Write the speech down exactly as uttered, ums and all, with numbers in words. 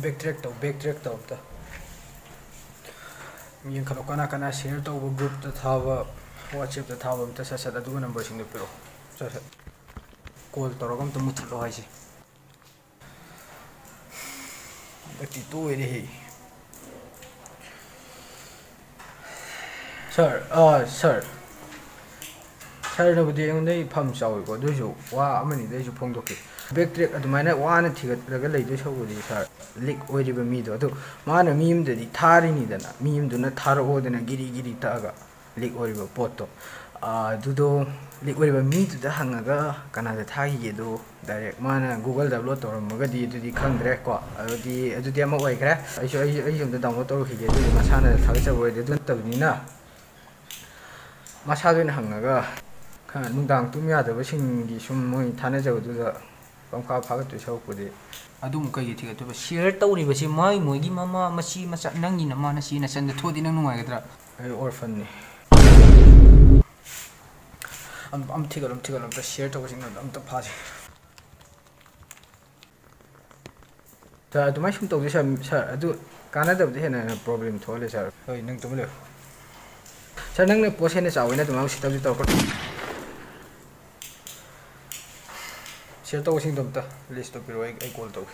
Back track ꯇꯧ, back track ꯇꯧ ꯑꯝꯇ꯫ ꯌꯦꯡꯈꯠꯂꯣ, ꯀꯅꯥ ꯀꯅꯥ share ꯇꯧꯕ, group ꯇ ꯊꯥꯕ, WhatsApp ꯇ ꯊꯥꯕ ꯑꯝꯇ ꯁꯠ ꯁꯠ ꯑꯗꯨꯒ number ꯁꯤꯡꯗꯣ ꯄꯤꯔꯛꯑꯣ꯫ ꯁꯠ ꯁꯠ꯫ Call ꯇꯧꯔꯒ ꯑꯝꯇ ꯃꯨꯠꯊꯠꯂꯣ ꯍꯥꯏꯁꯦ꯫ ꯍꯟꯗꯛꯇꯤ ꯇꯣꯏꯔꯦꯍꯦ꯫ Sir, ꯑꯥ, sir꯫ Sir ꯅꯕꯨꯗꯤ ꯑꯩꯉꯣꯟꯗꯩ ꯐꯝ ꯆꯥꯎꯏꯀꯣ, ꯑꯗꯨꯏꯁꯨ ꯋꯥ ꯑꯃꯅꯤꯗꯤ ꯑꯩꯁꯨ ꯐꯣꯡꯗꯣꯛꯀꯦ꯫ Back track ꯑꯗꯨꯃꯥꯏꯅ ꯋꯥꯅ ꯊꯤꯒꯠꯂꯒ ꯂꯩꯗꯣꯏ ꯁꯔꯨꯛꯄꯨꯗꯤ, sir, leak ꯑꯣꯏꯔꯤꯕ ꯃꯤꯗꯣ, ꯑꯗꯨ ꯃꯥꯅ ꯃꯤ ꯑꯃꯗꯗꯤ ꯊꯥꯔꯤꯅꯤꯗꯅ, ꯃꯤ ꯑꯃꯗꯨꯅ ꯊꯥꯔꯛꯑꯣꯗꯅ ꯒꯤꯔꯤ ꯒꯤꯔꯤ ꯇꯛꯑꯒ leak ꯑꯣꯏꯔꯤꯕ ꯄꯣꯠꯇꯣ, ꯑꯥ, ꯑꯗꯨꯗꯣ leak ꯑꯣꯏꯔꯤꯕ ꯃꯤꯗꯨꯗ ꯍꯪꯉꯒ ꯀꯅꯥꯗ ꯊꯥꯈꯤꯒꯦꯗꯣ direct ꯃꯥꯅ Google ꯗ upload ꯇꯧꯔꯝꯃꯒꯗꯤ ꯑꯗꯨꯗꯤ ꯈꯪꯗ꯭ꯔꯦ ꯀꯣ꯫ ꯑꯗꯨꯗꯤ, ꯑꯗꯨꯗꯤ ꯑꯃ ꯑꯣꯏꯈ꯭ꯔꯦ꯫ ꯑꯩꯁꯨ, ꯑꯩ, ꯑꯩꯁꯨ ꯑꯝꯇ download ꯇꯧꯔꯨꯈꯤꯒꯦ, ꯑꯗꯨꯗꯤ ꯃꯁꯥꯅ ꯊꯥꯒꯠꯆꯕ ꯑꯣꯏꯔꯗꯤ꯫ ꯑꯗꯨ ꯅꯠꯇꯕꯅꯤꯅ ꯃꯁꯥꯗ ꯑꯣꯏꯅ ꯍꯪꯉꯒ, ꯈꯔ ꯅꯨꯡꯗꯥꯡ ꯇꯨꯝ ꯌꯥꯗꯕꯁꯤꯡꯒꯤ ꯁꯨꯝ ꯃꯣꯏ ꯊꯥꯅꯖꯕꯗꯨꯗ ꯄꯪꯐꯥ ꯐꯥꯒꯠꯇꯣꯏ ꯁꯔꯨꯛꯄꯨꯗꯤ꯫ ꯑꯗꯨꯝ ꯀꯩꯒꯤ ꯊꯤꯒꯠꯇꯣꯏꯕ? Share ꯇꯧꯔꯤꯕꯁꯤ ꯃꯥꯏ ꯃꯣꯏꯒꯤ ꯃꯃꯥ, ꯃꯆꯤ, ꯃꯆꯥ, ꯅꯪꯒꯤ ꯅꯃꯥ, ꯅꯆꯦ, ꯅꯆꯟꯗ ꯊꯣꯛꯑꯗꯤ ꯅꯪ ꯅꯨꯡꯉꯥꯏꯒꯗ꯭ꯔꯥ? ꯑꯩ orphan ꯅꯤ꯫ ꯑꯝ-, ꯑꯝ ꯊꯤꯒꯠꯂꯣ, ꯑꯝ ꯊꯤꯒꯠꯂꯣ, ꯑꯝꯇ share ꯇꯧꯕꯁꯤꯡꯗꯣ ꯑꯝꯇ ꯐꯥꯁꯦ꯫ Sir, ꯑꯗꯨꯃꯥꯏꯅ ꯁꯨꯝ ꯇꯧꯗꯣꯏ, sir, sir, ꯑꯗꯨ ꯀꯥꯟꯅꯗꯕꯗ ꯍꯦꯟꯅ ꯍꯦꯟꯅ problem ꯊꯣꯛꯍꯜꯂꯦ, sir꯫ ꯍꯣꯏ, ꯅꯪ ꯇꯨꯃꯤꯟ ꯂꯩꯌꯨ꯫ Sir, ꯅꯪꯅ post ꯍꯦꯟꯅ ꯆꯥꯎꯋꯦꯅ ꯑꯗꯨꯃꯥꯏꯅ ꯎꯁꯤꯠꯇꯕꯗꯤ ꯇꯧꯔꯛꯀꯅꯨ꯫ Share ꯇꯧꯕꯁꯤꯡꯗꯣ ꯑꯝꯇ list ꯇꯣ ꯄꯤꯔꯛꯑꯣ, ꯑꯩ, ꯑꯩ call ꯇꯧꯒꯦ꯫